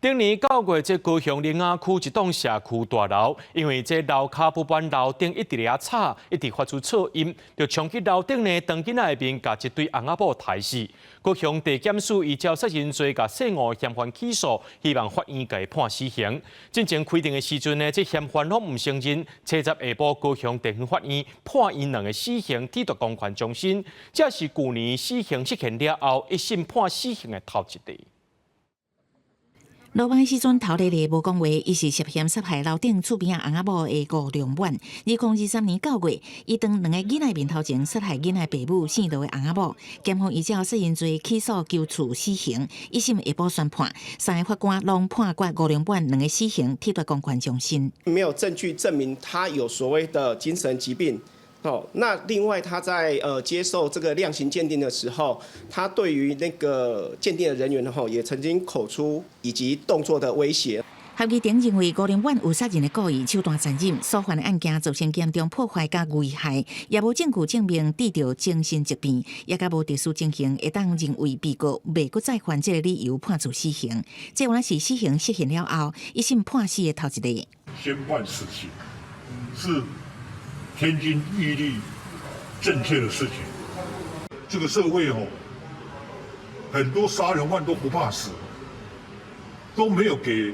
頂年9月，這高雄苓雅區一棟社區大樓，因為這樓跤不搬樓頂一直咧吵，一直發出噪音，就衝去樓頂呢，當囡仔的面，共一對翁仔某刣死。高雄地檢署依照殺人罪共細五嫌犯起訴，希望法院共伊判死刑。進前開庭的時陣呢，這嫌犯攏毋承認。初十下晡，高雄地方法院判𪜶兩个死刑，褫奪公權終身。這是舊年死刑釋憲了後，一審判死刑的頭一例。落網時陣頭咧咧無講話，伊是涉嫌殺害樓頂厝邊仔翁仔某的吳良滿。2023年9月，伊當兩个囡仔面頭前殺害囡仔爸母姓羅的翁仔某，檢方依照殺人罪起訴求處死刑，一審下晡宣判，三个法官攏判決吳良滿兩个死刑，褫奪公權終身。沒有證據證明他有所謂的精神疾病。哦，那另外他在接受這個量刑鑑定的時候，他對於那個鑑定的人員吼，也曾經口出以及動作的威脅。合議庭認為吳良滿有殺人的故意，手段殘忍，所犯的案件造成嚴重破壞佮危害，也無證據證明得著精神疾病，也閣無特殊情形會當認為被告袂閣再犯這个理由判處死刑。這原來是死刑釋憲了後，一審判死的頭一例。宣判死刑是天經地義、正確的事情。這個社會哦，很多殺人犯都不怕死，都沒有給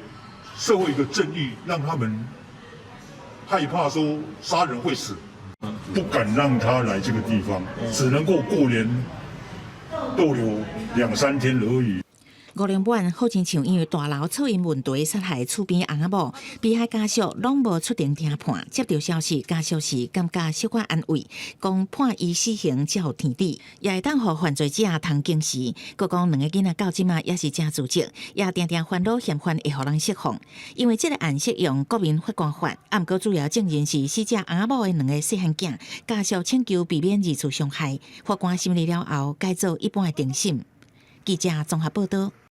社會一個正義，讓他們害怕說殺人會死，不敢讓他來這個地方，只能夠過年逗留兩三天而已。吳良滿好親像因為大樓噪音問題殺害厝邊翁仔某，被害家屬攏無出庭聽判。接著消息，家屬是感覺小可安慰，講判伊死刑才有天理，也會當予犯罪者通警示。閣講兩个囡仔到這馬也是誠自責，也定定煩惱嫌犯會予人釋放。因為這个案適用國民法官法，啊，毋過主要證人是死者翁仔某的兩个細漢囝，家屬請求避免二次傷害。法官審理了後，改做一般的庭審。記者綜合報導。